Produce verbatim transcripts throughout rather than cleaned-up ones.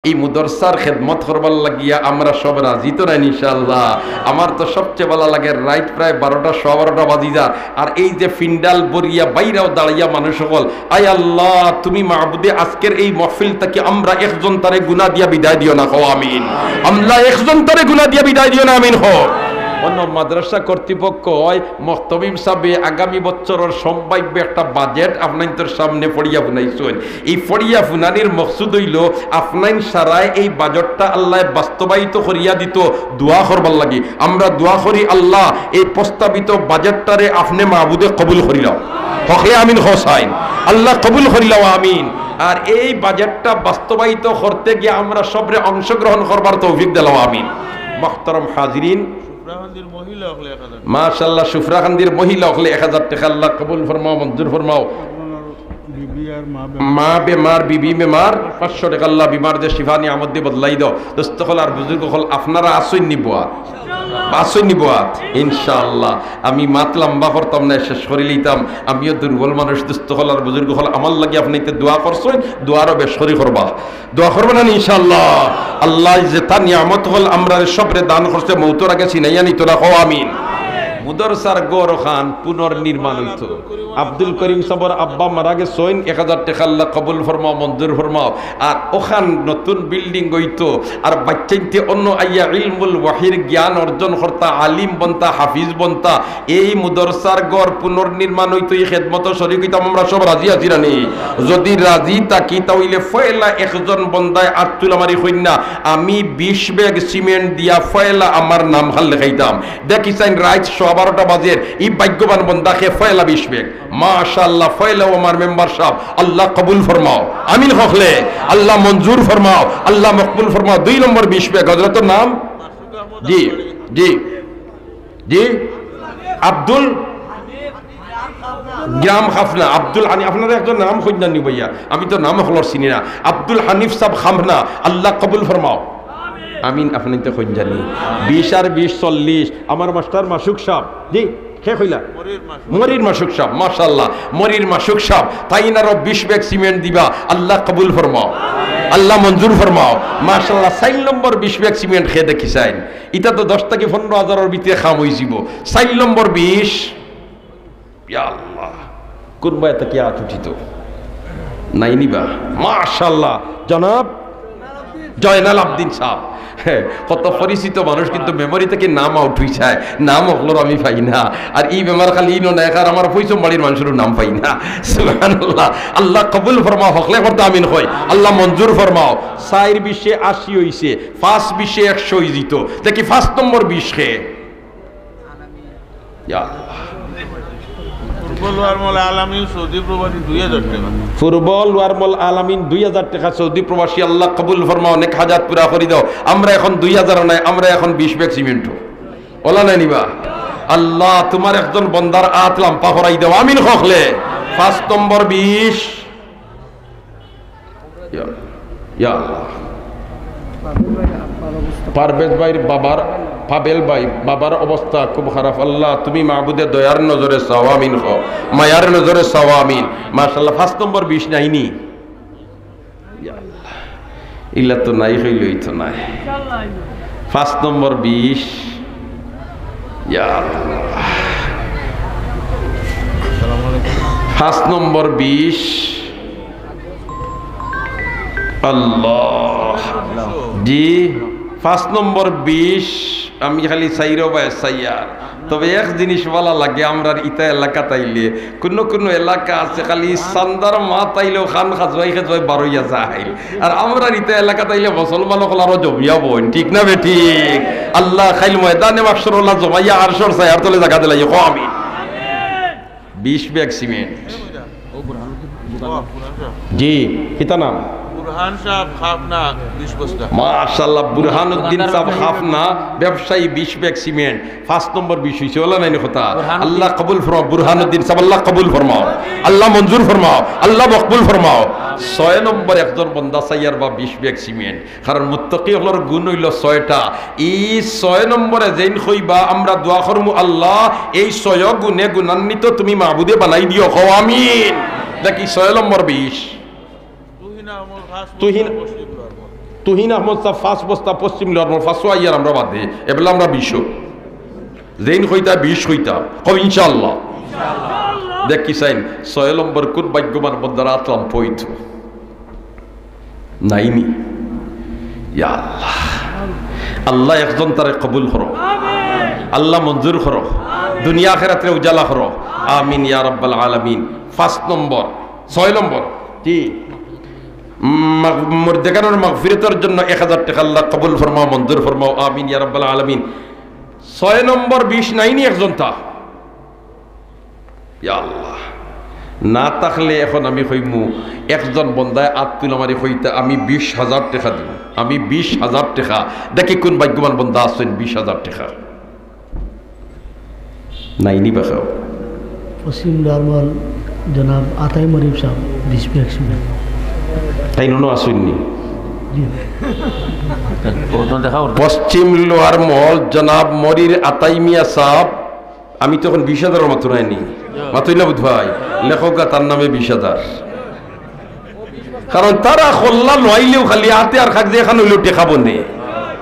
এই মুদরসার খেদমত করবার লাগিয়া আমরা সব রাজি তো নাইন ইনশাআল্লাহ? আমার তো সবচেয়ে ভালা লাগে, রাইত প্রায় বারোটা, সোয়া বারোটা বাজি যার, আর এই যে ফিন্ডাল বরিয়া বাইরাও দাঁড়াইয়া মানুষ সকল, আয় আল্লাহ, তুমি মাবুদে আজকের এই মহফিল থাকি আমরা একজন তারে গুনা দিয়া বিদায় দিও না, কও আমিন। আমরা একজন তারে গুনা দিয়া বিদায় দিও না, আমিন কও। অন্য মাদ্রাসা কর্তৃপক্ষ হয়, মহতমিম সাহেবে আগামী বছরর সম্ভাব্য একটা বাজেট আপনাইন্তর সামনে পড়িয়া হুনাইছইন। এই পড়িয়া হুনানির মকসুদ অইলো, আপনাইন সারায় এই বাজেটটা আল্লায় বাস্তবায়িত করিয়া দিতো, দোয়া করবার লাগি। আমরা দোয়া করি, আল্লাহ, এই প্রস্তাবিত বাজেটটারে আপনে মাবুদে কবুল করিলাও। হকলে আমিন কও চাইন। আল্লাহ কবুল করিলাও, আমিন। আর এই বাজেটটা বাস্তবায়িত করতে গিয়া আমরা সবরে অংশগ্রহণ করবার তৌফিক দিলাও, আমিন। মুহতারাম হাজিরিন, সুফরাকান্দির মহিলা অকলে এক হাজার। মাশাআল্লাহ, সুফরাকান্দির মহিলা অকলে এক হাজার টেকা আল্লাহ কবুল ফরমাও, মঞ্জুর ফরমাও। মা বেমার, বিবি বেমার, পাঁচশো টেকা আল্লাহ বিমার যে শিফা নিয়ামত দি বদলাই দাও। দোস্ত অকল আর বুজুর্গ অকল, আপনারা আছইন নি বওয়াত? আছইন নি বওয়াত? ইনশাআল্লাহ। আমি মাত লম্বা করতাম না, শেষ করি লইতাম। আমিও দুর্বল মানুষ, দোস্ত অকল আর বুজুর্গ অকল, আমার লাগি আপনাইন্তে দোয়া করছইন, দোয়া আরো বেশ করি করবা। দোয়া করবা না নি ইনশাআল্লাহ? আল্লায় যেতা নিয়ামত অকল আমরারে সবরে দান করছে, মউতর আগে ছিনাইয়া নিতো না, কও আমিন। মুদরসার ঘর অখান পুনর্নির্মাণ অইতো। আব্দুল করিম সাবর আব্বা মারা গেছইন, এক হাজার টেকা আল্লাহ কবুল ফরমাও, মঞ্জুর ফরমাও। আর অখান নতুন বিল্ডিং অইতো, আর বাইচ্চাইন্তে অন্য আইয়া ইলমুল ওয়াহির জ্ঞান অর্জন করতা, আলিম বনতা, হাফিজ বনতা। এই মুদরসার ঘর পুনর্নির্মাণ অইতো, এই খেদমতো শরিক অইতাম, আমরা সব রাজি আছি না নি? যদি রাজি থাকি, তা অইলে পয়লা একজন বন্দায় আত তুলা মারি কইন না, আমি বিশ ব্যাগ সিমেন্ট দিয়া পয়লা আমার নাম খান লেখাইতাম। দেখি চাইন রাইত সোয়া বারোটা বাজের, ই ভাগ্যবান বন্দা কে পয়লা বিশ ব্যাগ। মাশাআল্লাহ, পয়লাও আমার মেম্বার সাব, আল্লাহ কবুল ফরমাও। আমিন কও অকলে, আল্লাহ মঞ্জুর ফরমাও, আল্লাহ মকবুল ফরমাও। দুই নম্বর বিশ ব্যাগ, হযরতর নাম? জি, জি, জি। আব্দুল, গ্রাম খাফনা, আব্দুল হানিফ, আপনারা একজন নাম কইন না নি ভাইয়া, আমি তো নাম অকলর চিনি না। আব্দুল হানিফ সাব খাফনা, আল্লাহ কবুল ফরমাও। আমিন, আপনাইন্তে কইন জানি। বিশ আর বিশ চল্লিশ, আমার মাস্টার মাসুক সাব। জি, কে কইলা? মরির মাসুক সাব, মাশাআল্লাহ। মরির মাসুক সাব, তাইন আরো বিশ ব্যাগ সিমেন্ট দিবা, আল্লাহ কবুল ফরমাও, আল্লাহ মঞ্জুর ফরমাও। মাশাআল্লাহ, চাইর নম্বর বিশ ব্যাগ সিমেন্ট কে দেখি চাইন। ইটা তো দশ থাকি পনরো হাজারর ভিতরে কাম অইযিবো। চাইর নম্বর বিশ, ইয়া আল্লাহ, কুনবায় থাকি আত উঠিতো? নাই নি বা? মাশাআল্লাহ, জনাব জয়নাল আবদিন সাব। হে, কত পরিচিত মানুষ, কিন্তু মেমোরি থাকি নাম আউট অইযায়, নাম অকলর আমি পাই না। আর ই বেমার খালি ইনো নায়, আর আমার পয়সম বাড়ির মানুষরও নাম পাই না। সুবহানাল্লাহ, আল্লাহ কবুল ফরমাও, হকলে করতে আমিন কই, আল্লাহ মঞ্জুর ফরমাও। চাইর বিশে আশি অইছে, পাঁচ বিশে একশো অইযিতো। দেখি পাঁচ নম্বর বিশ কে? ইয়া আল্লাহ। পূর্ব লোয়ারমল আলামিন সৌদি প্রবাসী দুই হাজার টেকা। পূর্ব লোয়ারমল আলামিন দুই হাজার টেকা সৌদি প্রবাসী, আল্লাহ কবুল ফরমাও, নেক হাজাত পুরা করি দাও। আমরা এখন দুই হাজারও নাই, আমরা এখন বিশ ব্যাগ সিমেন্টও। অলা নাই নি বা? আল্লাহ, তুমার একজন বন্দার আত লাম্বা করাই দাও। আমিন কও অকলে। পাঁচ নম্বর বিশ। ইয়া, ইয়া আল্লাহ। পারভেজ ভাইর বাবার, পাবেল ভাই, বাবার অবস্থা খুব খারাপ। আল্লাহ, তুমি মাবুদে দয়ার নজরে চাও, আমিন কও। মায়ার নজরে চাও, আমিন। মাশাআল্লাহ, পাঁচ নম্বর বিশ নাই নি? ইয়া আল্লাহ। ইলা তো নাই, কইলে অইতো নায়। পাঁচ নম্বর বিশ। ইয়া আল্লাহ। পাঁচ নম্বর বিশ। আল্লাহ। জি, পাঁচ নম্বর বিশ। আমি খালি চাইরো বায় চাইয়ার। তবে এক জিনিস ভালা লাগে, আমরার ইতা এলাকাত আইলে, কুনু কুনু এলাকা আছে খালি চান্দার মাত আইলেও খান খাজুয়াই খাজুয়াই বারইয়া যায়। আর আমরার ইতা এলাকাত আইলে মুসলমান অকল আরো জমিয়া বইন, ঠিক না বেঠিক? আল্লাহ, কাইল ময়দানে মাহশর অলা জমাইয়া আরশর ছায়ার তলে জাগা দিলাইও, কও আমিন। বিশ ব্যাগ সিমেন্ট। জি, কিতা নাম? বুরহান সাব, খাফনা, বিশ বস্তা। মাশাআল্লাহ, বুরহানুদ্দিন সাব, খাফনা, ব্যবসায়ী, বিশ ব্যাগ সিমেন্ট। পাঁচ নম্বর বিশ অইছে, অলা নায় নি কথা? আল্লাহ কবুল ফরমাও, বুরহানুদ্দিন সাব, আল্লাহ কবুল ফরমাও, আল্লাহ মঞ্জুর ফরমাও, আল্লাহ মকবুল ফরমাও। ছয় নম্বর একজন বন্দা চাইয়ার বা বিশ ব্যাগ সিমেন্ট। কারণ মুত্তাকি অকলর গুণ অইলো ছয়টা। ই ছয় নম্বরে যেইন কইবা, আমরা দোয়া করমু, আল্লাহ, এই ছয় গুণে গুণান্বিত তুমি মাবুদে বানাই দিও, কও আমিন। দেখি ছয় নম্বর বিশ। তুহিন আহমদ খাস তুহিন। মুসলিম ধর্ম। তুহিন আহমদ সাব পাঁচ বস্তা পশ্চিম লোহার মল, পাঁচশো আইয়ার আমরা বাদে, এবেলা আমরা বিশও। যেইন কইতা বিশ কইতা, কও ইনশাআল্লাহ। দেখি চাইন, ছয় নম্বর কোন ভাগ্যবান বন্দার আত লাম্বা অইতো? নাইনি? ইয়া আল্লাহ, আল্লাহ একজনতারে কবুল করো, আল্লাহ মঞ্জুর করো, দুনিয়া আখেরাতরে উজালা করো, আমিন ইয়া রাব্বাল আলামিন। পাঁচ নম্বর, ছয় নম্বর কি? মাগ-, মুর্দেগানর মাগফিরাতর জন্য এক হাজার টেকা আল্লাহ কবুল ফরমাও, মঞ্জুর ফরমাও, আমিন ইয়া রাব্বাল আলামিন। ছয় নম্বর বিশ নাইনি একজনতা? ইয়া আল্লাহ, না থাকলে এখন আমি কইমু, একজন বন্দায় আত তুলা মারি কইতা, "আমি বিশ হাজার টেকা দিমু, আমি বিশ হাজার টেকা।" দেখি কোন ভাগ্যবান বন্দা আছইন বিশ হাজার টেকা। নাইনি বা খাও। পশ্চিম লোহার মল জনাব আতাই মরিব সাব, বিশ ব্যাগ সিমেন্ট। তাইন অনো আছইন নি? জি। পশ্চিম লোহার মল জনাব মরির আতাই মিয়া সাব, আমি তো এখন বিশ হাজারর মাতো নাইনি। মাতইন না বুধ ভাই, লেখক তার নামে বিশ হাজার। কারণ তারা কল্লা লইলেও খালি আতে আর কাগজে একখান অইলেও টেকা বনে।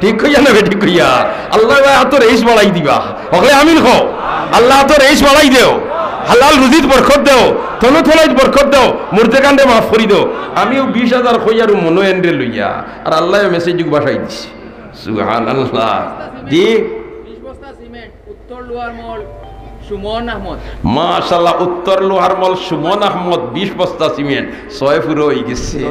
ঠিক কইয়া না বেঠিক কইয়া? আল্লায় ভাই আতর রেশ বাড়াই দিবা। হকলে আমিন কও। আল্লাহ আতর রেশ বাড়াই দেও। হালাল রুজিত বরকত দেও। তনু তলাইত বরকত দেও। মুর্দেগানরে মাফ করি দেও। আমিও বিশ হাজার কইয়ার মনো এনরে লইয়া। আর আল্লায় মেসেজ যুগ বাসাই দিছে। সুবহানাল্লাহ। জি। বিশ বস্তা সিমেন্ট। উত্তর লোহার মল সুমন আহমদ। মাশাআল্লাহ, উত্তর লোহার মল সুমন আহমদ, বিশ বস্তা সিমেন্ট, ছয় ফুরো অই গেছে।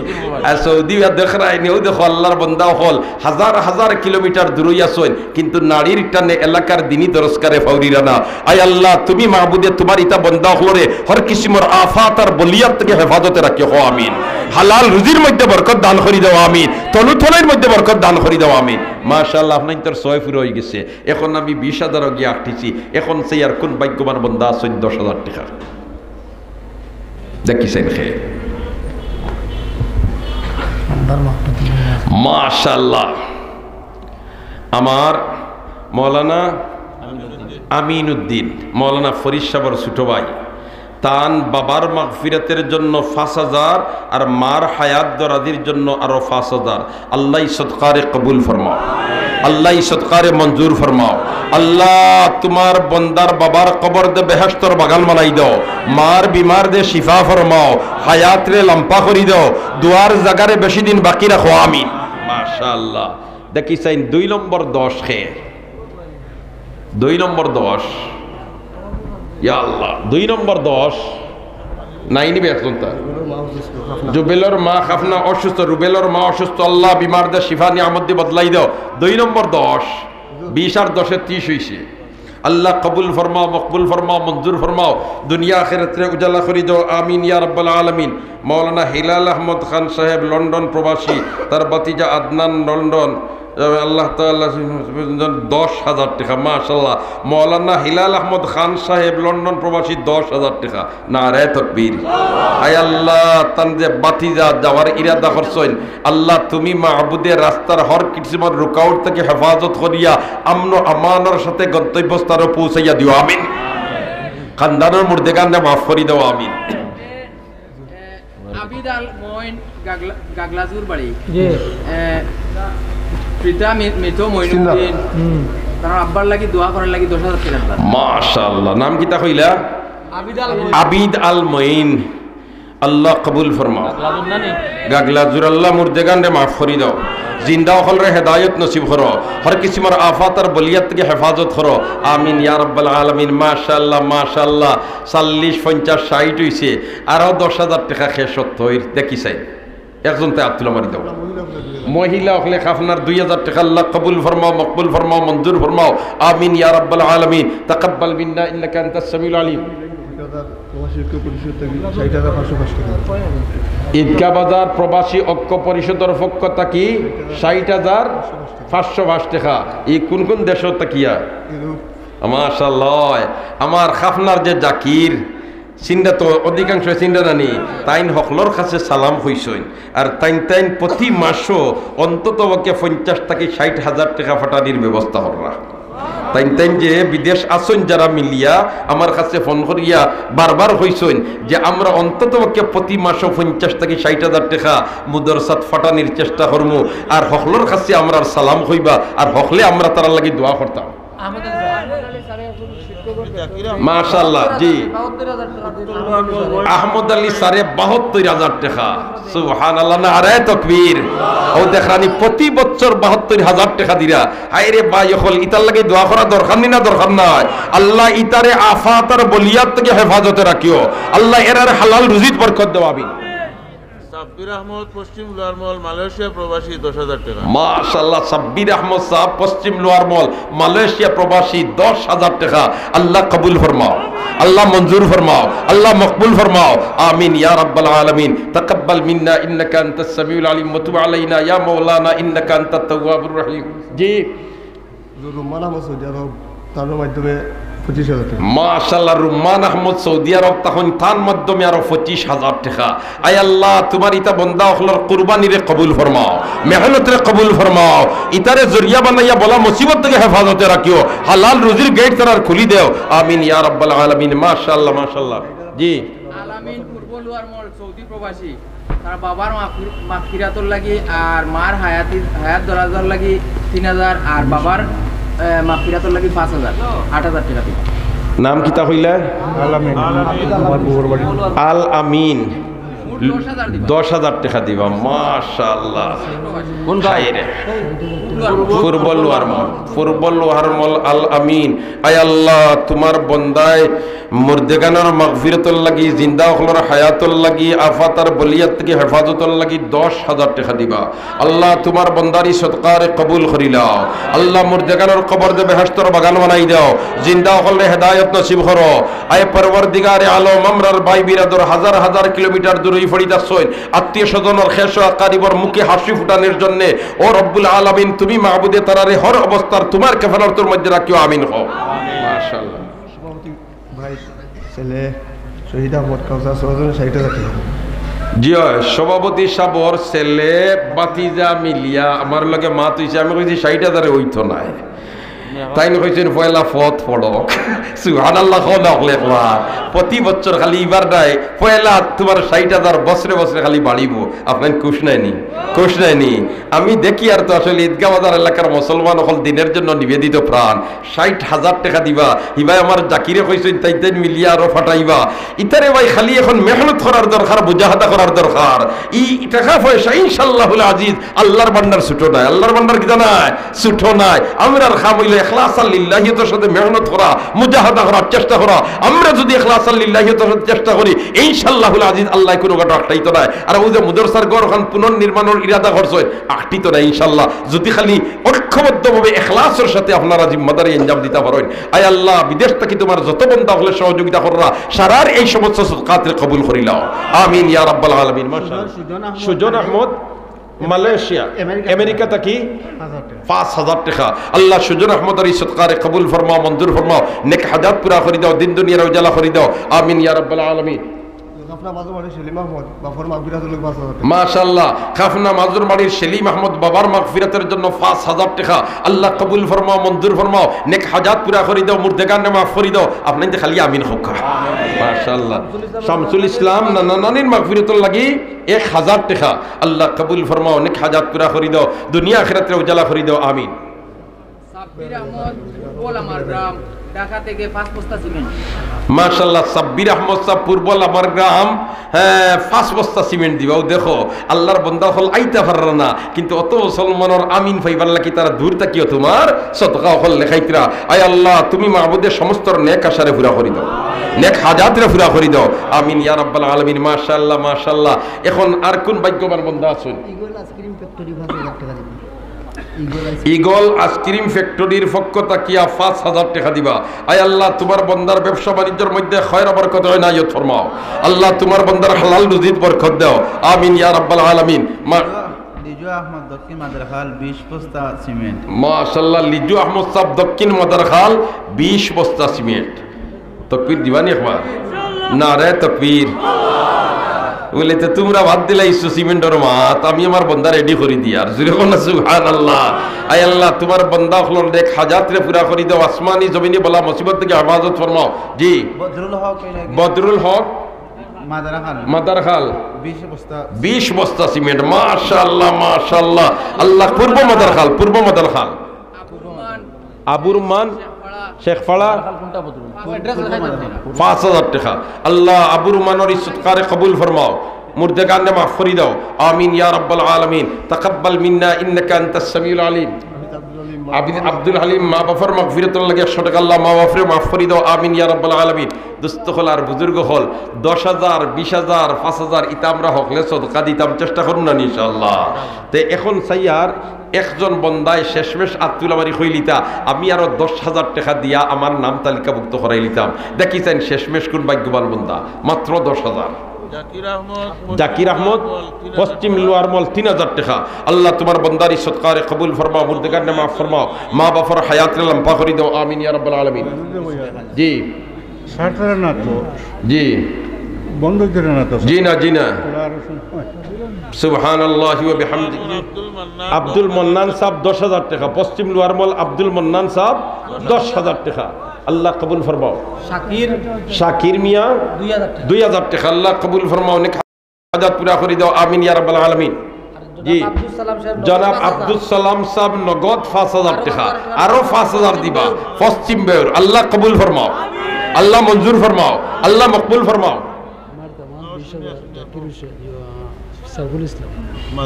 আর সৌদি আর দেখরায়নি, অউ দেখো আল্লাহর বন্দা অকল হাজার হাজার কিলোমিটার দূরই আছইন, কিন্তু নাড়ির টানে এলাকার দিনি দরসগারে ফাউরিরা না। আয় আল্লাহ, তুমি মাবুদে তুমার ইতা বন্দা অকলরে হর কিসিমর আফাত আর বলিয়াত থাকি হেফাজতে রাখিও, কও আমিন। হালাল রুজির মধ্যে বরকত দান করি দেও, আমিন। তলুতলাইর মধ্যে বরকত দান করি দেও, আমিন। মাশাআল্লাহ, আপনাইনতর ছয় ফুরো অই গেছে। এখন আমি বিশ হাজারও গিয়া আটকিছি। এখন সেই আর কোন ভাগ্যবান বন্দা আছইন দশ হাজার টেকা? দেখি চাইন খে। মাশাআল্লাহ। আমার মৌলানা আমিন উদ্দিন, মৌলানা ফরিদ সাবর ছোট ভাই, তান বাবার মাগফিরাতের জন্য পাঁচ হাজার আর মার হায়াত দরাজির জন্য আরো পাঁচ হাজার। আল্লাহ ই সদকারে কবুল ফরমাও, আল্লাহ ই সদকারে মঞ্জুর ফরমাও। আল্লাহ, তুমার বন্দার বাবার কবর দে বেহেশতর বাগান বানাই দেও, মার বিমার দে শিফা ফরমাও, হায়াতরে লাম্বা করি দেও, দোয়ার জাগারে বেশি দিন বাকি রাখো, আমিন। মাশাআল্লাহ। দেখি চাইন দুই নম্বর দশ খে। দুই নম্বর দশ। ইয়া আল্লাহ, দুই নম্বর দশ। নাইনি বে একজনতা। জুবেলর মা খাফনা অসুস্থ, রুবেলর মা অসুস্থ, আল্লাহ বিমার দে শিফা নিয়ামত দি বদলাই দেও। দুই নম্বর দশ। বিশ আর দশে ত্রিশ অইছে। আল্লাহ কবুল ফরমাও, মকবুল ফরমাও, মঞ্জুর ফরমাও, দুনিয়া আখেরাতরে উজালা করি দেও, আমিন ইয়া রাব্বাল আলামিন। মাওলানা হিলাল আহমদ খান সাহেব লন্ডন প্রবাসী, তার ভাতিজা আদনান লন্ডন, আল্লাহ তাআলা দশ হাজার টেকা, মাশাআল্লাহ। মাওলানা হিলাল আহমদ খান সাহেব লন্ডন প্রবাসী দশ হাজার টেকা। নারায়ে তাকবীর। আয় আল্লাহ, তান যে ভাতিজা যাওয়ার ইরাদা করছইন, আল্লাহ তুমি মাবুদে রাস্তার হর কিসিমর রুকাওট থাকি হেফাজত করিয়া আমন ও আমানর সাথে গন্তব্যস্থানো পৌঁছাইয়া দিও, আমিন। খান্দানর মুর্দেগানরে মাফ করি দেও, আমিন। আবিদ আল মঈন গাগলা-, গাগলাজুর বাড়ি। জি। এ, পিতা মি-, মৃত মঈনুদ্দিন। হুম। তার আব্বার লাগি দোয়া করার লাগি দশ হাজার টেকা দিবা। মাশাআল্লাহ। নাম কিতা কইলা? আবিদ আল মঈন। আবিদ আল মঈন। আল্লাহ কবুল ফরমাও। গাগলাজুর নানি? গাগলাজুর আল্লাহ মুর্দেগানরে মাফ করি দেও। জিন্দা অকলরে হেদায়ত নসিব করো। হর কিসিমর আফাত আর বলিয়াত থাকি হেফাজত করো। আমিন ইয়া রাব্বাল আলামিন। মাশাআল্লাহ, মাশাআল্লাহ। চল্লিশ, পঞ্চাশ, ষাইট অইছে, আরো দশ হাজার টেকা শেষ অইতো অইর, দেখি চাই। একজনতায় আত তুলা মারি দেও। মহিলা অকলে খাফনার দুই হাজার টেকা আল্লাহ কবুল ফরমাও, মকবুল ফরমাও, মঞ্জুর ফরমাও। আমিন ইয়া রাব্বাল আলামিন। তাকাব্বাল মিন্না ইন্নাকা আনতাস সামিউল আলিম। ঈদগাহ বাজার প্রবাসী ঐক্য পরিষদর পক্ষ থাকি ষাইট হাজার পাঁচশো পাঁচ টেকা। ই কুন কুন দেশো থাকিয়া? মাশাআল্লাহ। আমার খাফনার যে জাকির, চিনরা তো অধিকাংশ চিনরা নানি, তাইন হকলর কাছে সালাম কইছইন। আর তাইন তাইন প্রতি মাসো অন্তত পক্ষে পঞ্চাশ থাকি ষাইট হাজার টেকা ফাটানির ব্যবস্থা কররা। তাইন তাইন যে বিদেশ আছইন যারা মিলিয়া আমার কাছে ফোন করিয়া বারবার কইছইন যে আমরা অন্তত পক্ষে প্রতি মাসো পঞ্চাশ থাকি ষাইট হাজার টেকা মুদরসাত ফাটানির চেষ্টা করমু, আর হকলর কাছে আমরার সালাম কইবা, আর হকলে আমরা তারার লাগি দোয়া করতাম। মাশাআল্লাহ, জি। আহমদ আলী স্যারে বাহাত্তর হাজার টেকা। সুবহানাল্লাহ, নারায়ে তকবীর। অউ দেখরানি, প্রতি বছর বাহাত্তর হাজার টেকা দিরা। হায় রে ভাই অকল, ইতার লাগি দোয়া করা দরকার নি না দরকার নাই? আল্লাহ ইতারে আফাত আর বলিয়াত থাকি হেফাজতে রাখিও। আল্লাহ এরার হালাল রুজিত বরকত দেও, আমিন। সাব্বির আহমদ, পশ্চিম লোয়ার মহল, মালয়েশিয়া প্রবাসী, দশ হাজার টেকা। মাশাআল্লাহ, সাব্বির আহমদ সাহেব, পশ্চিম লোয়ার মহল, মালয়েশিয়া প্রবাসী, দশ হাজার টেকা। আল্লাহ কবুল ফরমাও, আল্লাহ মঞ্জুর ফরমাও, আল্লাহ মকবুল ফরমাও। আমিন ইয়া রাব্বাল আলামিন। তাকাব্বাল মিন্না ইন্নাকা আনতাস সামিউল আলিম ওয়া তুব আলাইনা ইয়া মাওলানা ইন্নাকা আনতাত তাওয়াবুর রহিম। জি। রুম্মান আহমদ সৌদি আরব, তার মাধ্যমে পঁচিশ হাজার টেকা। মাশাআল্লাহ, রুম্মান আহমদ সৌদি আরব, তখন তার মাধ্যমে আরো পঁচিশ হাজার টেকা। আয় আল্লাহ, তুমার ইতা বন্দা অকলর কুরবানিরে কবুল ফরমাও, মেহনতরে কবুল ফরমাও, ইতারে জরিয়া বানাইয়া বালা মুসিবত থাকি হেফাজতে রাখিও, হালাল রুজির গেইট তারার খুলি দেও। আমিন ইয়া রাব্বাল আলামিন। মাশাআল্লাহ, মাশাআল্লাহ। জি। আল আমিন পূর্ব লোয়ার মহল সৌদি প্রবাসী, তার বাবার মাগফির-, মাগফিরাতর লাগি আর মার হায়াতি, হায়াত দরাজার লাগি তিন হাজার, আর বাবার, এ, মাগফিরাতর লাগি পাঁচ হাজার, আট হাজার টেকা দিবা। নাম কিতা কইলা? আল আমিন। আল আমিন। মোট দশ হাজার দিবা। দশ হাজার টেকা দিবা, মাশাআল্লাহ। কোন গাঁও? হায় রে। পূর্ব লোয়ার মহল, পূর্ব লোয়ার মহল আল আমিন। আয় আল্লাহ, তুমার বন্দায় মুর্দেগানর মাগফিরাতর লাগি, জিন্দা অকলর হায়াতর লাগি, আফাত আর বলিয়াত থাকি হেফাজতর লাগি দশ হাজার টেকা দিবা। আল্লাহ, তুমার বন্দার ই সদকারে কবুল করিলাও। আল্লাহ, মুর্দেগানর কবর যে বেহেশতর বাগান বানাই দেও, জিন্দা অকলরে হেদায়ত নসিব করো। আয় পরওয়ারদিগারে আলম, আমরার ভাই বিরাদর হাজার হাজার কিলোমিটার দূরই ফড়িত আছইন, আত্মীয় স্বজনর খেশ ও আকারিবর মুখে হাসি ফুটানির জন্যে, ও রব্বুল আলামিন, তুমি মাবুদে তারারে হর অবস্থার তুমার খেফানতর মধ্যে রাখিও, আমিন কও। মাশাআল্লাহ। সভাপতি ভাই, ছেলে শহীদ আহমদ কাউসার ছয়জন ষাইট হাজার টেকা। জি অয়, সভাপতি সাবর ছেলে ভাতিজা মিলিয়া আমার লগে মাত অইছে, আমি কইছি ষাইট হাজারে অইতো নায়। তাইন কইছইন পয়লা ফত পড়ো। সুবহানাল্লাহ, কও না অকলে একবার। প্রতি বছর খালি ইবার নাই, পয়লা তুমার ষাইট হাজার বছরে বছরে খালি বাড়িবো। আপনাইন খুশ নায়নি? খুশ নায়নি? আমি দেখি আর তো আসলে ঈদগাহ বাজার এলাকার মুসলমান অকল দিনের জন্য নিবেদিত প্রাণ। ষাইট হাজার টেকা দিবা, হিবায় আমার জাকিরে কইছইন, তাইন তাইন মিলিয়া আরো ফাটাইবা। ইতারে ভাই খালি এখন মেহনত করার দরকার, মুজাহাদা করার দরকার। ই টেকা পয়সা ইনশাআল্লাহুল আজিজ আল্লার ভান্ডার ছুটো নায়, আল্লার ভান্ডার কিতা নায়, ছুটো নায়। আমরার কাম অইলো ইখলাসাল লিল্লাহিয়তর সাথে মেহনত করা, মুজাহাদা করার চেষ্টা করা। আমরা যুদি ইখলাসাল লিল্লাহিয়তর সাথে চেষ্টা করি, ইনশাআল্লাহুল আজিজ আল্লায় কুনু ঘাটো আটকাইতো নায়। আর অউ যে মুদরসার ঘরখান পুনর্নির্মাণর ইরাদা করছইন, আটকিতো নায় ইনশাআল্লাহ। যুদি খালি ঐক্যবদ্ধভাবে এখলাসর সাথে আপনারা জিম্মাদারি আঞ্জাম দিতা পারইন। আয় আল্লাহ, বিদেশ থাকি তুমার যত বন্দা অকলে সহযোগিতা কররা, সারার এই সমস্ত সদকাতরে কবুল করিলাও। আমিন ইয়া রাব্বাল আলামিন। মাশাআল্লাহ। সুজন আহমদ। সুজন আহমদ, মালয়েশিয়া, আমেরিকা। আমেরিকা থাকি পাঁচ হাজার টেকা। পাঁচ হাজার টেকা। আল্লাহ সুজন আহমদর ই সদকারে কবুল ফরমাও, মঞ্জুর ফরমাও, নেক হাজাত পুরা করি দাও, দিন দুনিয়ার উজালা করি দাও। আমিন ইয়া রাব্বাল আলামিন। খাফনা মাজুর মাটির সেলিম আহমদ, বাফর মাগফিরাতর লাগি পাঁচ হাজার টেকা। মাশাআল্লাহ, খাফনা মাজুর মাটির সেলিম আহমদ বাবার মাগফিরাতের জন্য পাঁচ হাজার টেকা। আল্লাহ কবুল ফরমাও, মঞ্জুর ফরমাও, নেক হাজাত পুরা করি দাও, মুর্দেগানরে মাফ করি দাও। আপনাইন তে খালি আমিন কউক্কা। মাশাআল্লাহ। শামসুল ইসলাম নানা নানির মাগফিরাতর লাগি এক হাজার টেকা। আল্লাহ কবুল ফরমাও, নেক হাজাত পুরা করি দাও, দুনিয়া আখিরাতরে উজালা করি দাও। আমিন। সাব্বির আহমদ, পূর্ব লামার গ্রাম, ঢাকা থেকে পাঁচ বস্তা সিমেন্ট। মাশাআল্লাহ, সাব্বির আহমদ সাব, পূর্ব লামার গ্রাম, হ্যাঁ, পাঁচ বস্তা সিমেন্ট দিবা। অউ দেখো, আল্লার বন্দা অকল আইতা পাররা না, কিন্তু অত মুসলমানর আমিন পাইবার লাগি তারা দূর থাকিও তুমার সদকা অকল লেখাইতরা। আয় আল্লাহ, তুমি মাবুদে সমস্তর নেক আশারে পুরা করি দাও, নেক হাজাতরে পুরা করি দাও। আমিন ইয়া রাব্বাল আলামিন। মাশাআল্লাহ, মাশাআল্লাহ। এখন আর কুন ভাগ্যবান বন্দা আছইন? ইগল আইসক্রিম ফ্যাক্টরি পাঁচ হাজার টেকা দিবা। Eagle ice cream. ইগল আইসক্রিম ফ্যাক্টরির পক্ষ থাকিয়া পাঁচ হাজার টেকা দিবা। আয় আল্লাহ, তুমার বন্দার ব্যবসা বাণিজ্যর মধ্যে খয়র বরকত এনায়েত ফরমাও। আল্লাহ, তুমার বন্দার হালাল রুজিত বরকত দাও। আমিন ইয়া রাব্বাল আলামিন। মা- লিজু আহমদ, দক্ষিণ মাদারখাল, বিশ বস্তা সিমেন্ট। মাশাআল্লাহ, লিজু আহমদ সাব, দক্ষিণ মাদারখাল, বিশ বস্তা সিমেন্ট। তকবীর দিবানি একবার? নারায়ে তকবীর। বুলে, "তে তুমরা বাদ দিলাইছো সিমেন্টর মাত, আমি আমার বন্দা রেডি করি দিয়ার।" জুরে কও না সুবহানাল্লাহ। আয় আল্লাহ, তুমার বন্দা অকলর নেক হাজাতরে পুরা করি দেও, আসমানি জমিনি বালা মুসিবত থাকি হেফাজত ফরমাও। জি। বদরুল হক, এই নাকি? বদরুল হক। মাদার খাল। মাদার খাল। বিশ বস্তা। বিশ বস্তা সিমেন্ট। মাশাআল্লাহ, মাশাআল্লাহ। আল্লাহ, পূর্ব মাদার খাল, পূর্ব মাদার খাল। আবুর মান, শেখপাড়া, পাঁচ হাজার টেকা। আল্লাহ, আবুর মানর ই সদকারে কবুল ফরমাও, মুর্দেগানরে মাফ করি দাও। আমিন ইয়া রাব্বাল আলামিন। তাকাব্বাল মিন্না ইন্নাকা আনতাস সামিউল আলিম। আবিদ আব্দুল হালিম, মা বাফর মাগফিরাতর লাগি একশো টেকা। আল্লাহ, মা বাফরে মাফ করি দাও। আমিন ইয়া রাব্বাল আলামিন। দোস্ত অকল আর বুজুর্গ অকল, দশ হাজার, বিশ হাজার, পাঁচ হাজার, ইতা আমরা হকলে সদকা দিতাম, চেষ্টা করমু না নি ইনশাআল্লাহ। তে এখন চাইয়ার একজন বন্দায় শেষমেশ আত তুলা মারি কইলিতা, "আমি আরো দশ হাজার টেকা দিয়া আমার নাম তালিকাভুক্ত করাইলিতাম।" দেখি চাইন শেষমেশ কোন ভাগ্যবান বন্দা, মাত্র দশ হাজার। জাকির আহমদ, জাকির আহমদ, পশ্চিম লোয়ার মল, তিন হাজার টেকা। আল্লাহ, তুমার বন্দার ই সদকারে কবুল ফরমাও, মুর্দেগানরে মাফ ফরমাও, মা বাফর হায়াতরে লম্বা করি দাও। আমিন ইয়া রাব্বাল আলামিন। জি। ছাড়তারা না তো। জি। বন্ধ করে না তো। জি না, জি না। ওরা আরো সময়। সুবহানাল্লাহি ওয়া বিহামদি। আব্দুল মান্নান। আব্দুল মান্নান সাহেব দশ হাজার টেকা, পশ্চিম লোয়ার মল আব্দুল মান্নান সাহেব দশ হাজার টেকা। আল্লাহ কবুল ফরমাও। শাকির। শাকির মিয়া দুই হাজার টেকা। দুই হাজার টেকা। আল্লাহ কবুল ফরমাও। নেক হাজাত পুরা করি দাও। আমিন ইয়া রাব্বাল আলামিন। জি। জনাব আব্দুস সালাম সাহেব নগদ পাঁচ হাজার টেকা। আরো পাঁচ হাজার দিবা। পশ্চিম বেউর। আল্লাহ কবুল ফরমাও। আল্লাহ মঞ্জুর ফরমাও। আল্লাহ মকবুল ফরমাও।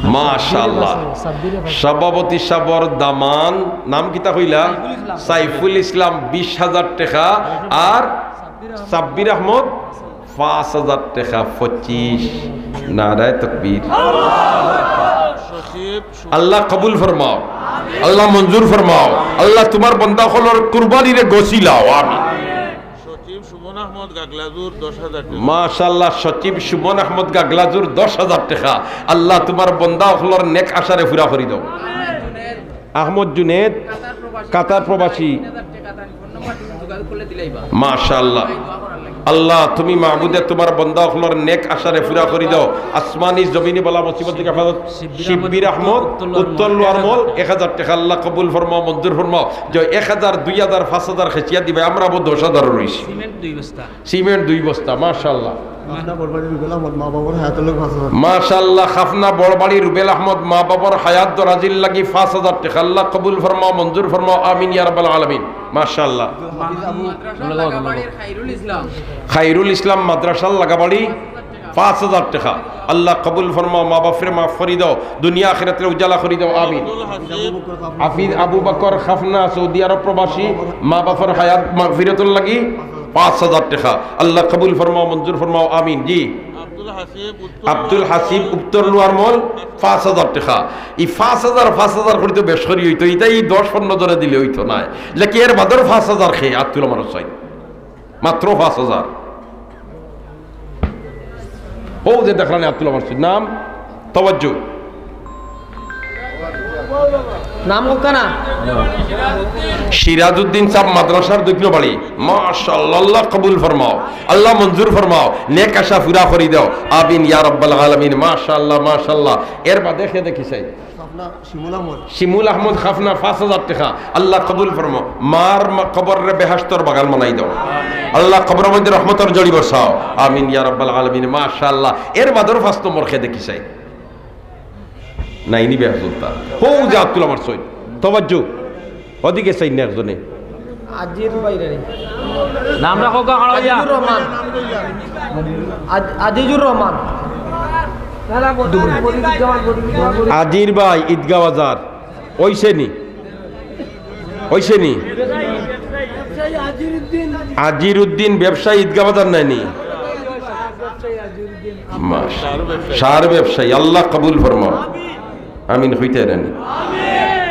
মাশাআল্লাহ। সভাপতি সাবর দামান নাম কিতা কইলা? সাইফুল ইসলাম। সাইফুল ইসলাম বিশ হাজার টেকা। আর সাব্বির আহমদ পাঁচ হাজার টেকা। পঁচিশ। নারায়ে তাকবীর। আল্লাহ কবুল ফরমাও, আল্লাহ মঞ্জুর ফরমাও, আল্লাহ তুমার বন্দা অকলর কুরবানিরে গছিলাও। আমিন। সচিব সুমন আহমদ গাগলাজুর দশ হাজার টেকা। মাশাআল্লাহ, সচিব সুমন আহমদ গাগলাজুর দশ হাজার টেকা। আল্লাহ তুমার বন্দা অকলর নেক আশারে পুরা করি দাও। আহমদ জুনেদ, কাতার প্রবাসী। মাশাআল্লাহ। আল্লাহ, তুমি মাবুদে তুমার বন্দা অকলর নেক আশারে পুরা করি দাও। আসমানি জমিনি বালা মুসিবত থাকি হেফাজত। শিব্বির আহমদ, উত্তর লোয়ার মল, এক হাজার টেকা। আল্লাহ কবুল ফরমাও, মঞ্জুর ফরমাও। যে এক হাজার, দুই হাজার, পাঁচ হাজার খেচিয়া দিবা, আমরা আবার দশ হাজারও রইছি। সিমেন্ট দুই বস্তা। সিমেন্ট দুই বস্তা, মাশাআল্লাহ। খাফনা বড়বাড়ি রুবেল আহমদ, মা বাবার হায়াতর লাগি পাঁচ হাজার। মাশাআল্লাহ, খাফনা বড়বাড়ি রুবেল আহমদ, মা বাবার হায়াত দরাজির লাগি পাঁচ হাজার টেকা। আল্লাহ কবুল ফরমাও, মঞ্জুর ফরমাও, আমিন ইয়া রাব্বাল আলামিন। মাশাআল্লাহ। মাদ্রাসা লাগাবাড়ির খাইরুল ইসলাম। খাইরুল ইসলাম মাদ্রাসা লাগাবাড়ি পাঁচ হাজার টেকা। আল্লাহ কবুল ফরমাও, মা বাফরে মাফ করি দাও, দুনিয়া আখিরাতরে উজালা করি দাও, আমিন। হাফিজ আবু বকর খাফনা, সৌদি আরব প্রবাসী, মা বাফর হায়াত মাগফিরাতর লাগি পাঁচ হাজার টেকা। আল্লাহ কবুল ফরমাও, মঞ্জুর ফরমাও, আমিন। জি। আব্দুল হাসিব, উত্তর লোয়ার মল, পাঁচ হাজার টেকা। ই পাঁচ হাজার, পাঁচ হাজার করি তো বেশ করি অইতো, ইতা ই দশ পনরো জনে দিলে অইতো নায়। লেকিন এর বাদর পাঁচ হাজার কে আত তুলা মারো চাই, মাত্র পাঁচ হাজার। ও যে দেখরানি আত তুলা মারছে, নাম তওয়াজ্জু। নাম কউক্কা না? সিরাজউদ্দিন সাব মাদ্রাসার দক্ষিণ বাড়ি। মাশাআল্লাহ, আল্লাহ কবুল ফরমাও, আল্লাহ মঞ্জুর ফরমাও, নেক আশা পুরা করি দাও, আমিন ইয়া রাব্বাল আলামিন। মাশাআল্লাহ, মাশাআল্লাহ। এর বাদে কে দেখি চাই? খাফনা শিমুল আহমদ। শিমুল আহমদ খাফনা পাঁচ হাজার টেকা। আল্লাহ কবুল ফরমাও। মার মা-, কবররে বেহেশতর বাগান বানাই দাও। আল্লাহ কবরর মধ্যে রহমতর জড়ি বরসাও। আমিন ইয়া রাব্বাল আলামিন। মাশাআল্লাহ। এর বাদর পাঁচ নম্বর কে দেখি চাই? নাইনি বেহেশতর। হউ যে আত তুলা মারছইন। তওয়াজ্জু। ওদিকে চাই না একজনে। আজির ভাই রে। নাম রাখো গা, খাড়া হইয়া। আজিজুর রহমান। আজ-, আজিজুর রহমান। আজির ভাই, ঈদগাহ বাজার। অইছে নি? অইছে নি? আজির উদ্দিন ব্যবসায়ী, ঈদগাহ বাজার নায় নি? মাশাআল্লাহ। সার ব্যবসায়ী, আল্লাহ কবুল ফরমাও। আমিন কইতা নানি?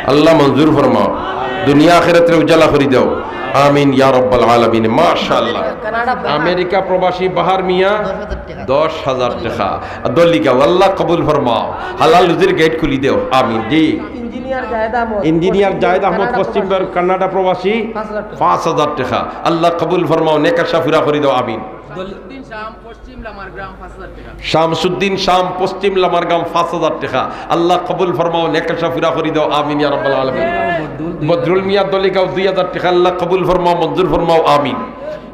আল্লাহ মঞ্জুর ফরমাও, দুনিয়া আখিরাতরে উজালা করি দাও। আমিন ইয়া রাব্বাল আলামিন। মাশাআল্লাহ। আমেরিকা প্রবাসী বাহার মিয়া, দশ হাজার টেকা। দলিগাঁও, আল্লাহ কবুল ফরমাও, হালাল রুজির গেট খুলি দেও। আমিন। জি। ইঞ্জিনিয়ার জায়েদ আহমদ, ইঞ্জিনিয়ার জায়েদ আহমদ, কানাডা পশ্চিম প্রবাসী। কানাডা প্রবাসী, পাঁচ হাজার টেকা। পাঁচ হাজার টেকা। আল্লাহ কবুল ফরমাও, নেক আশা পুরা করি দাও। আমিন। দল- শামসুদ্দিন শাম, পশ্চিম লামারগাম, পাঁচ হাজার টেকা। আল্লাহ কবুল ফরমাও, নেক আশা পুরা করি দেও, আমিন ইয়া রাব্বাল আলামিন। বদরুল মিয়া দলিগাঁও, দুই হাজার টেকা। আল্লাহ কবুল ফরমাও, মঞ্জুর ফরমাও, আমিন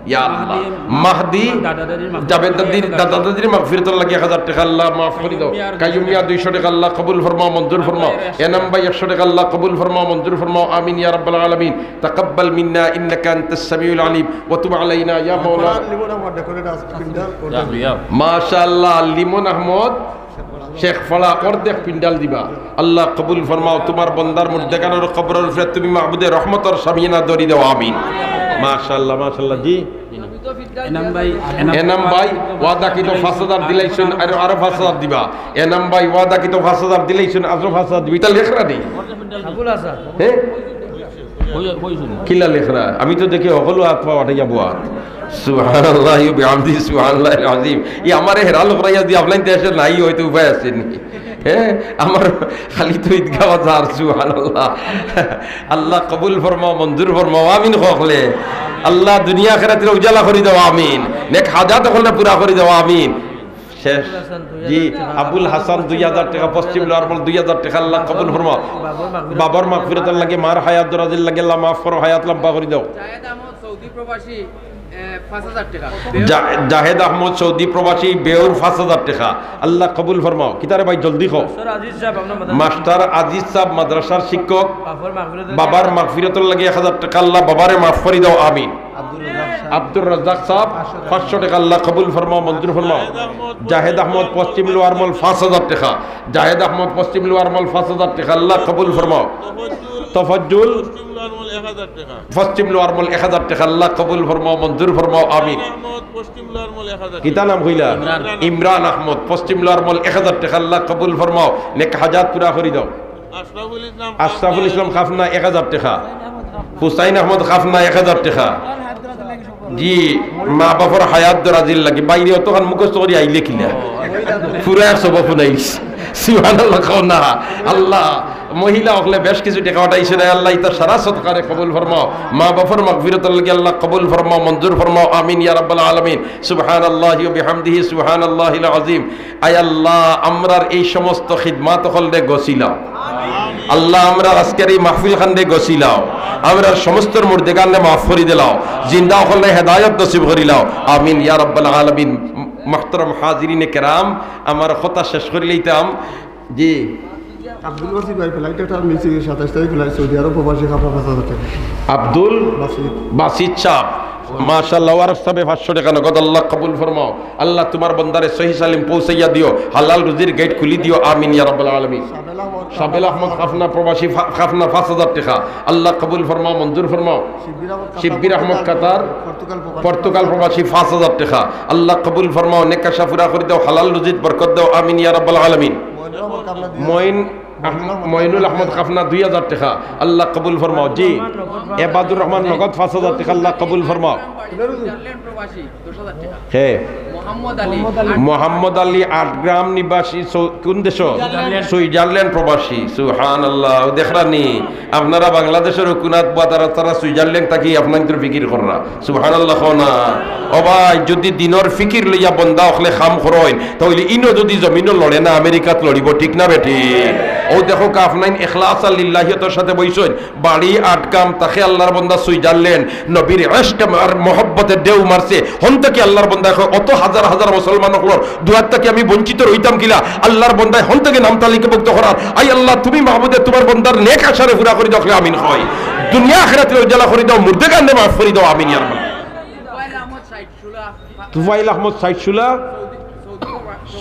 ইয়া আল্লাহ। মাহদি, জাভেদ দাদির, দাদা দাদির মাগফিরাতর লাগি এক হাজার টেকা, আল্লাহ মাফ করি দেও। কাইয়ুম মিয়া, দুইশো টেকা, আল্লাহ কবুল ফরমাও, মঞ্জুর ফরমাও। এনাম ভাই, একশো টেকা, আল্লাহ কবুল ফরমাও, মঞ্জুর ফরমাও, আমিন ইয়া রাব্বাল আলামিন। তাকাব্বাল মিন্না ইন্নাকা আনতাস সামিউল আলিম ওয়া তুব আলাইনা ইয়া মাওলানা। মাশাআল্লাহ, লিমন আহমদ শেখ ফড়া অর্ধেক পিন্ডাল দিবা। আল্লাহ কবুল ফরমাও, তুমার বন্দার মুর্দেগানর কবরর উপরে তুমি মাহবুদে রহমতর সামিয়ানা দরি দেও, আমিন। মাশাআল্লাহ, মাশাআল্লাহ। জি। এনাম ভাই, এনাম ভাই, ওয়াদাকৃত পাঁচ হাজার দিলাইছইন, আরো, আরো পাঁচ হাজার দিবা। এনাম ভাই, ওয়াদাকৃত পাঁচ হাজার দিলাইছইন, আরো পাঁচ হাজার দিবা। ইতা লেখরা নি? হ্যাঁ? কিলা লেখরা? আমি তো দেখি হকল আত পা উঠাইয়া বওয়া। সুবহানাল্লাহি ওয়া বিহামদিহি, সুবহানাল্লাহিল আযীম। ই আমারে হেরা লেখরা ইয়া দি আপনার দেশে নাই, হয়তো উপায় আছে নি। হ্যাঁ, আমার খালি তো ঈদগাহ বাজার, সুবহানাল্লাহ। আল্লাহ কবুল ফরমাও, মঞ্জুর ফরমাও, আমিন কও অকলে। আল্লাহ দুনিয়া আখিরাতরে উজালা করি দেও, আমিন। নেক হাজাত অকলরে পুরা করি দেও, আমিন। শেষ। জি, আবুল হাসান দুই হাজার টেকা, পশ্চিম লোয়ার মল দুই হাজার টেকা, আল্লাহ কবুল ফরমাও। বাবার মাগফিরাতর লাগি, মার হায়াত দরাজির লাগি, আল্লাহ মাফ করো, হায়াত লম্বা করি দেও। জায়েদ আহমদ সৌদি প্রবাসী, এ, পাঁচ হাজার টেকা। জা-, জাহেদ আহমদ সৌদি প্রবাসী, বেউর পাঁচ হাজার টেকা। আল্লাহ কবুল ফরমাও। কিতারে ভাই, জলদি কও। মাস্টার আজিজ সাহেব, আপনার মাদ্রাসা। মাস্টার আজিজ সাহেব, মাদ্রাসার শিক্ষক। বাবার মাগফিরাতর লাগি। বাবার মাগফিরাতর লাগি এক হাজার টেকা, আল্লাহ বাবারে মাফ করি দাও, আমিন। আব্দুর রাজ্জাক সাহেব, পাঁচশো টেকা। পাঁচশো টেকা, আল্লাহ কবুল ফরমাও, মঞ্জুর ফরমাও। জাহেদ আহমদ পশ্চিম লোয়ার মল, পাঁচ হাজার টেকা। জাহেদ আহমদ পশ্চিম লোয়ার মল, পাঁচ হাজার টেকা, আল্লাহ কবুল ফরমাও। তফাজ্জুল পশ্চিম লোয়ার মল, এক হাজার টেকা। পশ্চিম লোয়ার মল, এক হাজার টেকা, আল্লাহ কবুল ফরমাও, মঞ্জুর ফরমাও, আমিন। আহমদ পশ্চিম লোয়ার মল, এক হাজার টেকা। কিতা নাম কইলা? ইমরান। ইমরান আহমদ পশ্চিম লোয়ার মল, এক হাজার টেকা, আল্লাহ কবুল ফরমাও, নেক হাজাত পুরা করি দাও। আশরাফুল ইসলাম আশরাফুল ইসলাম খাফনা, এক হাজার টেকা। হুসাইন আহমদ খাফনা, এক হাজার টেকা। জি, মা বাপর হায়াত দরাজির লাগি। বাইরে অতখান মুখস্থ করি আইলে কিলা? পুরা এক সবক হুনাইস। সুবহানাল্লাহ কও না। আল্লাহ, মহিলা অকলে বেশ কিছু টেকা উঠাইছে না, আল্লাহ ইতা সারা সদকারে কবুল ফরমাও। মা বাপর মাগফিরাতর লাগি আল্লাহ কবুল ফরমাও, মঞ্জুর ফরমাও, আমিন ইয়া রাব্বাল আলামিন। সুবহানাল্লাহি ওয়া বিহামদিহি, সুবহানাল্লাহিল আযীম। আয় আল্লাহ, আমরার এই সমস্ত খিদমাত অকলরে গছিলাও। আল্লাহ, আমরার আজকের এই মাহফিল খানরে গছিলাও। আমরার সমস্ত মুর্দেগানরে মাফ করি দিলাও। জিন্দা অকলরে হেদায়ত নসিব করিলাও। আমিন ইয়া রাব্বাল আলামিন। মুহতারাম হাজিরিনে কেরাম, আমার কথা শেষ করিলাইতাম। জি। আব্দুল বাসিত ভাই, ফ্লাইট একটা মিস হয়ে গেছে, সাতাইশ তারিখ ফ্লাইট, সৌদি আরব প্রবাসী খাফনা পাঁচ হাজার টেকা। আব্দুল বাসিত। বাসিত সাহেব, মাশাআল্লাহ, ওয়ারস সাহেবে পাঁচশো টেকা নগদ, আল্লাহ কবুল ফরমাও। আল্লাহ তুমার বন্দারে সহি সালিম পৌঁছাইয়া দিও, হালাল রুজির গেট খুলি দিও, আমিন ইয়া রাব্বাল আলামিন। সাবেল আহমদ খাফনা প্রবাসী ফা-, খাফনা পাঁচ হাজার টেকা, আল্লাহ কবুল ফরমাও, মঞ্জুর ফরমাও। শিব্বির আহমদ কাতার, পর্তুগাল প্রবাসী পাঁচ হাজার টেকা, আল্লাহ কবুল ফরমাও, নেক আশা পুরা করি দাও, হালাল রুজিত বরকত দাও, আমিন ইয়া রাব্বাল আলামিন। মইন আহম-, মইনুল আহমদ খাফনা দুই হাজার টেকা, আল্লাহ কবুল ফরমাও। জি, এবাদুর রহমান নগদ পাঁচ হাজার টেকা, আল্লাহ কবুল ফরমাও। সুইজারল্যান্ড প্রবাসী দশ হাজার টেকা। হে। মোহাম্মদ আলী। মোহাম্মদ আলী আট গ্রাম নিবাসী, সৌ-, কোন দেশ? সুইজারল্যান্ড। সুইজারল্যান্ড প্রবাসী। সুবহানাল্লাহ। দেখরা নি, আপনারা বাংলাদেশর কুনাত বা তারা, তারা সুইজারল্যান্ড থাকি আপনাইন্তর ফিকির কররা। সুবহানাল্লাহ কও না। ও ভাই, যদি দিনর ফিকির লইয়া বন্দা অকলে কাম করইন, তাইলে ইনো যদি জমিনো লড়ে না, আমেরিকাত লড়িবো, ঠিক না বেঠিক? অউ দেখউক্কা, আপনাইন ইখলাস আর লিল্লাহিয়তর সাথে বইছইন, বাড়ি আটকাম, তাকে আল্লাহর বন্দা সুইজারল্যান্ড, নবীর ইশক আর মহব্বতে ঢেউ মারছে। হন থাকি আল্লাহর বন্দা কয়, অত হাজার হাজার মুসলমান অকলর দুয়ার থাকি আমি বঞ্চিত রইতাম কিলা? আল্লাহর বন্দায় হন থাকি নাম তালিকাভুক্ত করার। আই আল্লাহ, তুমি মাহবুদে তুমার বন্দার নেক আশারে পুরা করি দেও, অকলে আমিন কই। দুনিয়া আখিরাতরে উজালা করি দেও, মুর্দেগানরে মাফ করি দেও, আমিন ইয়া রাব্বাল। তুফাইল আহমদ সাইটশুলা,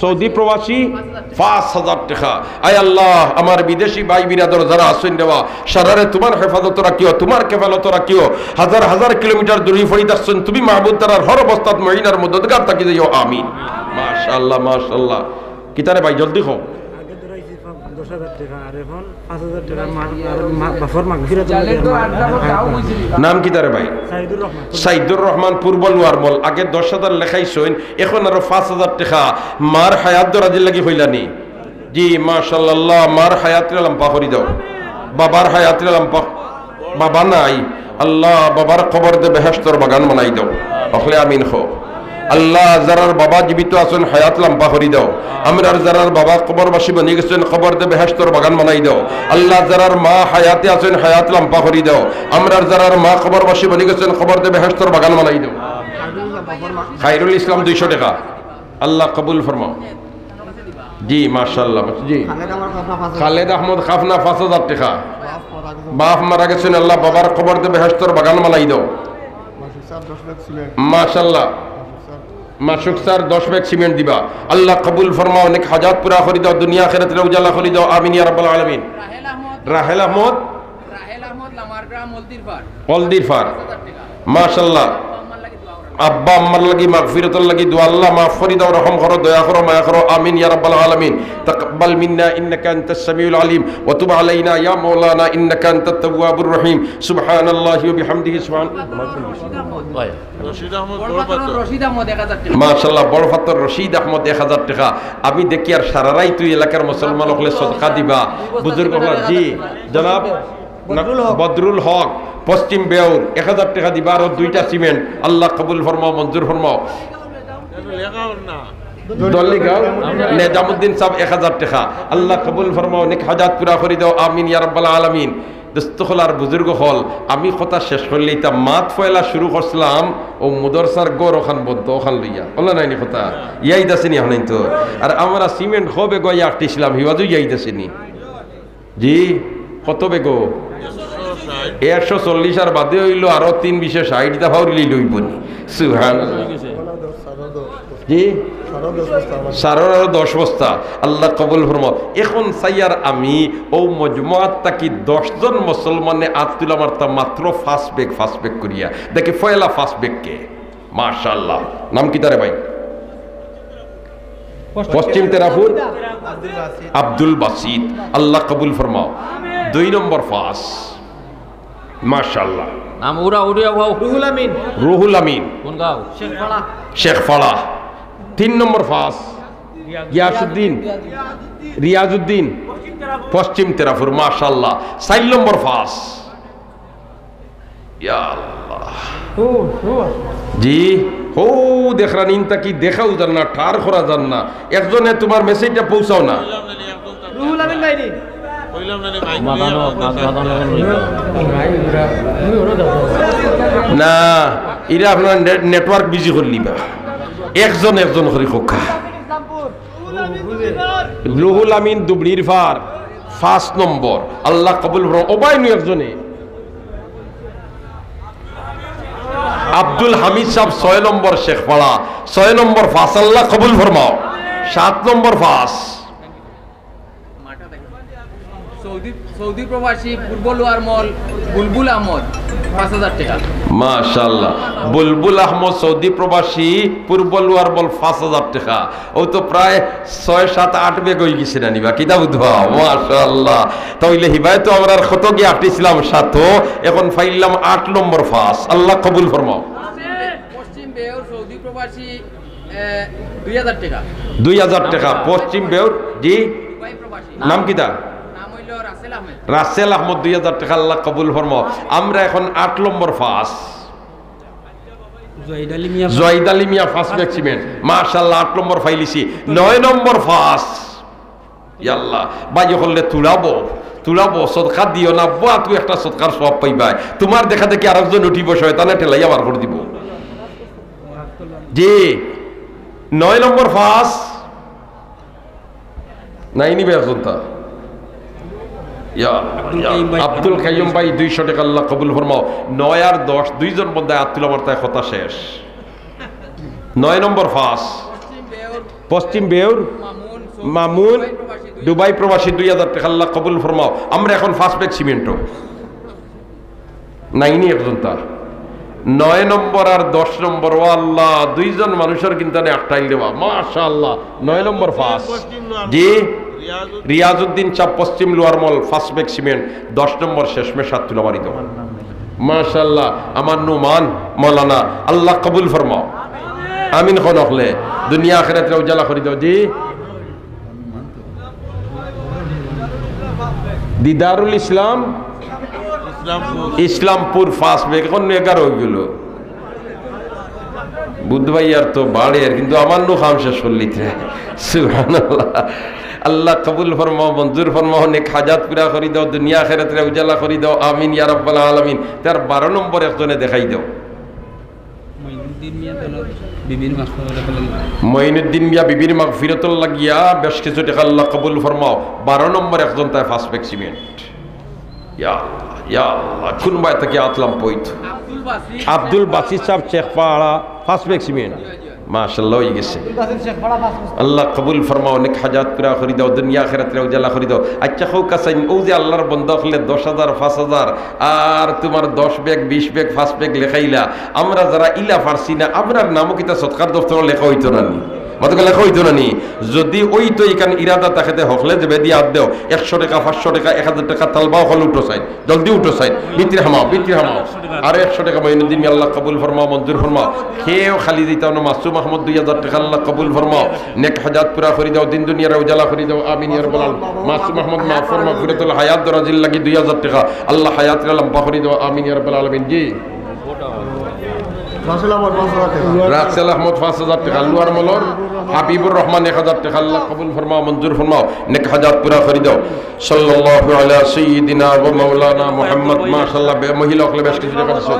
সৌদি প্রবাসী, পাঁচ হাজার টেকা। আয় আল্লাহ, আমার বিদেশি ভাই বিরাদর যারা আছইন রে বা, সারারে তুমার হেফাজতো রাখিও, তুমার কেফালতো রাখিও। হাজার হাজার কিলোমিটার দূরে পড়ি থাকছইন, তুমি মাহবুদ তারার হর অবস্থাত মইন আর মদদগার থাকি যাইও, আমিন। মাশাআল্লাহ, মাশাআল্লাহ। কিতারে ভাই, জলদি কও। আগে ধরাইছি দশ হাজার টেকা, আর এখন পাঁচ হাজার টেকা মা-, আর মা-, বাপর মাগফিরাতর লাগি আর মা-, নাম কিতারে ভাই? সাইদুর রহমান। সাইদুর রহমান পূর্ব লোয়ার মল, আগে দশ হাজার লেখাইছইন, এখন আরো পাঁচ হাজার টেকা। মার হায়াত দরাজির লাগি কইলা নি? জি, মাশাআল্লাহ, মার হায়াতরে লম্বা করি দেও। বাবার হায়াতরে লম্বা, বাবা নাই, আল্লাহ বাবার কবররে বেহেশতর বাগান বানাই দেও। অকলে আমিন কও। আল্লাহ, যারার বাবা জীবিত আছইন, হায়াত লাম্বা করি দেও। আমরার যারার বাবা কবরবাসী বনি গেছইন, কবররে বেহেশতর বাগান বানাই দেও। আল্লাহ, যারার মা হায়াতে আছইন, হায়াত লাম্বা করি দেও। আমরার যারার মা কবরবাসী বনি গেছইন, কবররে বেহেশতর বাগান বানাই দেও। খাইরুল ইসলাম দুইশো টেকা। আল্লাহ কবুল ফরমাও। জি, মাশাআল্লাহ। জি। খালেদ আহমদ খাফনা পাঁচ হাজার টেকা। বাপ মারা গেছইন, আল্লাহ বাবার কবররে বেহেশতর বাগান বানাই দেও। মাশাআল্লাহ। মাসুক স্যার দশ ব্যাগ সিমেন্ট দিবা। আল্লাহ কবুল ফরমাও, অনেক হাজাত পুরা করি দেও, দুনিয়া আখিরাতরে উজালা করি দেও। আমিন ইয়া রাব্বাল আলামিন। রাহেল আহমদ। রাহেল আহমদ। রাহেল আহমদ লামারগ্রাম হলদির পাড়। হলদির পাড়। পাঁচ হাজার টেকা। মাশাআল্লাহ। আব্বা আম্মার লাগি দোয়া করো। আব্বা আম্মার লাগি মাগফিরাতর লাগি দোয়া। আল্লাহ মাফ করি দেও, রহম করো, দয়া করো, মায়া করো। আমিন ইয়া রাব্বাল আলামিন। তাকাব্বাল মিন্না ইন্নাকা আনতাস সামিউল আলিম ওয়া তুব আলাইনা ইয়া মাওলানা ইন্নাকা আনতাত তাওয়াবুর রহিম। সুবহানাল্লাহি ওয়া বিহামদিহি, সুবহান- রশিদ আহমদ বড় পাথর। রশিদ আহমদ এক হাজার টেকা। মাশাআল্লাহ, বড় পাথর রশিদ আহমদ এক হাজার টেকা। আমি দেখি আর সারা রাইত তুই এলাকার মুসলমান অকলে সদকা দিবা। বুজুর্গ অকল, জি, জনাব বদরুল হক। বদরুল হক, পশ্চিম বেউর, এক হাজার টেকা দিবা, আরো দুইটা সিমেন্ট। আল্লাহ কবুল ফরমাও, মঞ্জুর ফরমাও। দলিগাঁও, নেজামুদ্দিন সাহেব এক হাজার টেকা। আল্লাহ কবুল ফরমাও, অনেক হাজাত পুরা করি দেও। আমিন ইয়া রাব্বাল আলামিন। দোস্ত অকল আর বুজুর্গ অকল, আমি কথা শেষ করলে ইতা মাত পয়লা শুরু করছিলাম, ও মুদরসার ঘর অখান বন্ধ, অখান লইয়া। অলা নাইনি কথা? ইয়াদ আছেনি অখন তো? আর আমরা সিমেন্ট কবে গয়া আটকেছিলাম, হিওয়াজু ইয়াদ আছেনি? জি, কত বেগো? একশো চল্লিশ আর বাদে অইলো আরো তিন বিশে ষাইট, ইতা ফাউরিলি লইবনি। সুবহানাল্লাহ। জি? সারর আরো দশ বস্তা। আল্লাহ কবুল ফরমাও। এখন চাইয়ার আমি অউ মজমুয়াত থাকি দশ জন মুসলমানে আত তুলা মারতা মাত্র পাঁচ ব্যাগ, পাঁচ ব্যাগ করিয়া। দেখি পয়লা পাঁচ ব্যাগ কে? মাশাআল্লাহ। নাম কিতা রে ভাই? পশ্চিম তেরাপুর আব্দুল বাসিত। আল্লাহ কবুল ফরমাও। দুই নম্বর পাঁচ। মাশাআল্লাহ। নাম উড়া উড়িয়া ভাও। রুহুল আমিন। রুহুল আমিন। কোন গাঁও? শেখপাড়া। শেখপাড়া। তিন নম্বর পাঁচ। গিয়াসুদ্দিন। রিয়াজুদ্দিন। পশ্চিম তেরাপুর। মাশাআল্লাহ। চাইর নম্বর পাঁচ। ইয়া আল্লাহ। জি, হো দেখরানি ইন থাকি দেখাও যার না, ঠার করা যার না। একজনে তুমার মেসেজটা পৌঁছাও না। রুহুল আমিন ভাই নি? না, ইরা আপনার নে-, নেটওয়ার্ক বিজি করিলিবা। একজন একজন করি কউক্কা। রুহুল আমিন দুবড়ির পার, পাঁচ নম্বর। আল্লাহ কবুল ফরমাও। ও ভাই নু একজনে। আব্দুল হামিদ সাহেব ছয় নম্বর শেখপাড়া, ছয় নম্বর পাঁচ। আল্লাহ কবুল ফরমাও। সাত নম্বর পাঁচ। সৌদি, সৌদি প্রবাসী পূর্ব লোয়ার মল বুলবুল আহমদ পাঁচ হাজার টেকা। মাশাআল্লাহ। বুলবুল আহমদ সৌদি প্রবাসী পূর্ব লোয়ার মল পাঁচ হাজার টেকা। অউ তো প্রায় ছয়, সাত, আট ব্যাগ অইগেছে না নি বা? কিতা বুঝবা? মাশাআল্লাহ। তাইলে হিবায় তো আমরার কত গিয়া আটকেছিলাম সাত, এখন পাইলাম আট নম্বর পাঁচ। আল্লাহ কবুল ফরমাও। পশ্চিম বেউর সৌদি প্রবাসী, এ, দুই হাজার টেকা। দুই হাজার টেকা, পশ্চিম বেউর, জি। দুবাই প্রবাসী। নাম কিতা? নাম অইলো রাসেল আহমেদ। রাসেল আহমদ, দুই হাজার টেকা, আল্লাহ কবুল ফরমাও। আমরা এখন আট নম্বর পাঁচ। জুয়াইদ আলী মিয়া। জুয়াইদ আলী মিয়া, পাঁচ ব্যাগ সিমেন্ট। মাশাআল্লাহ, আট নম্বর পাইলিছি। নয় নম্বর পাঁচ। ইয়া আল্লাহ, ভাই অকলরে তুলাবো, তুলাবো, সদকা দিও না, বা তুমি একটা সদকার সওয়াব পাইবায়। তুমার দেখা দেখি আরেকজন উঠিবো, শয়তানে ঠেলাইয়া বার করি দিবো। জি, নয় নম্বর পাঁচ। নাই নিবে একজন তা। ইয়া, আব্দুল ইয়া, কাইয়ুম ভাই। আব্দুল কাইয়ুম ভাই, দুইশো টেকা, আল্লাহ কবুল ফরমাও। নয় আর দশ, দুইজন বন্দায় আত তুলা মারতায়, কথা শেষ। নয় নম্বর পাঁচ। পশ্চিম বেউর মামুন, দুবাই প্রবাসী, দুই হাজার টেকা, আল্লাহ কবুল ফরমাও। আমরা এখন পাঁচ ব্যাগ সিমেন্টও। নাই নি একজন তা। নয় নম্বর আর দশ নম্বর, ও আল্লাহ, দুইজন মানুষর কিন্তানে আটকাইল দেওয়া। মাশাআল্লাহ, নয় নম্বর পাঁচ। জি, রিয়াজউদ্দিন সাহেব, পশ্চিম লোয়ার মল, পাঁচ ব্যাগ সিমেন্ট, দশ নম্বর শেষমেশ আত তুলা মারি দেও। মাশাআল্লাহ, আমার নুমান মৌলানা, আল্লাহ কবুল ফরমাও। আমিন কও অকলে, দুনিয়া আখিরাতরে উজালা করি দেও। জি, দিদারুল ইসলাম, ইসলামপুর। ইসলামপুর পাঁচ ব্যাগ, এখন এগারো অইগেলো। বুধ ভাইয়ার তো বাড়ের, কিন্তু আমার নু কাম শেষ করলিত রে। সুবহানাল্লাহ। আল্লাহ কবুল ফরমাও, মঞ্জুর ফরমাও, নেক হাজাত পুরা করি দাও, দুনিয়া আখেরাতরে উজালা করি দাও, আমিন ইয়া রাব্বাল আলামিন। তার বারো নম্বর একজনে দেখাই দাও। মঈনুদ্দিন মিয়া বিবির মাগফিরাতর লাগিয়া। মঈনুদ্দিন মিয়া বিবির মাগফিরাতর লাগিয়া বেশ কিছু টেকা আল্লাহ কবুল ফরমাও। বারো নম্বর একজন তাই পাঁচ ব্যাগ সিমেন্ট। ইয়া আল্লাহ, ইয়া আল্লাহ, কোন বায় থাকি আতলাম পইত। আব্দুল বাসিত সাহেব শেখপাড়া, পাঁচ ব্যাগ সিমেন্ট। মাশাআল্লাহ, অই গেছে। আল্লাহ কবুল ফরমাও, নেক হাজাত পুরা করি দাও, দুনিয়া আখেরাতরে উজালা করি দাও। আচ্ছা, কউক্কা চাইন, অউ যে আল্লাহর বন্দা অকলে দশ হাজার, পাঁচ হাজার, আর তুমার দশ ব্যাগ, বিশ ব্যাগ, পাঁচ ব্যাগ লেখাইলা, আমরা যারা ইলা পারছি না, আমরার নামও কিতা সদকার দফতরো লেখা অইতো না নি? মাতকা লেখা অইতো না নি? যদি অইতো, ইখান ইরাদা থাকে তে হকলে যেবায়দি আত দেও, একশো টেকা, পাঁচশো টেকা, এক হাজার টেকা, তালবা অকল উঠো চাইন, জলদি উঠো চাইন, ভিতরে হামাও, ভিতরে হামাও। আরো একশো টেকা মঈনুদ্দিন মিয়া, আল্লাহ কবুল ফরমাও, মঞ্জুর ফরমাও। কেউ খালি দিতাম না, মাসুম আহমদ দুই হাজার টেকা, আল্লাহ কবুল ফরমাও। নেক হাজাত পুরা করি দাও, দিন দুনিয়ারে উজালা করি দাও, আমিন ইয়া রাব্বাল আলামিন। মাসুম আহমদ মাগফিরাতুল হায়াত দরাজির লাগি দুই হাজার টেকা, আল্লাহ হায়াতরে লম্বা করি দাও, আমিন ইয়া রাব্বাল আলামিন। জি। রাসেল আহমদ পাঁচ হাজার টেকা। রাসেল আহমদ পাঁচ হাজার টেকা, লোয়ার মলর হাবিবুর রহমান এক হাজার টেকা, আল্লাহ কবুল ফরমাও, মঞ্জুর ফরমাও, নেক হাজাত পুরা করি দাও। সাল্লাল্লাহু আলা সাইয়্যিদিনা ওয়া মাওলানা মুহাম্মদ। মাশাআল্লাহ, বে-, মহিলা অকলে বেশ কিছু টেকা দিছে।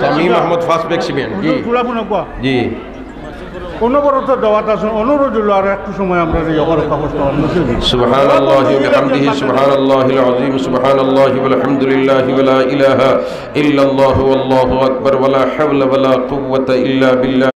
শামীম আহমদ পাঁচ ব্যাগ সিমেন্ট। জি। জি। অনবরত দাওয়াত আছে, অনুরোধ অইলো আর একটু সময় আমরা এই অবস্থা কষ্ট আমরা শুনি। সুবহানাল্লাহি ওয়া বিহামদিহি, সুবহানাল্লাহিল আযীম, সুবহানাল্লাহি ওয়াল হামদুলিল্লাহি ওয়া লা ইলাহা ইল্লাল্লাহু ওয়াল্লাহু আকবার ওয়া লা হাওলা ওয়া লা কুওয়াতা ইল্লা বিল্লাহ।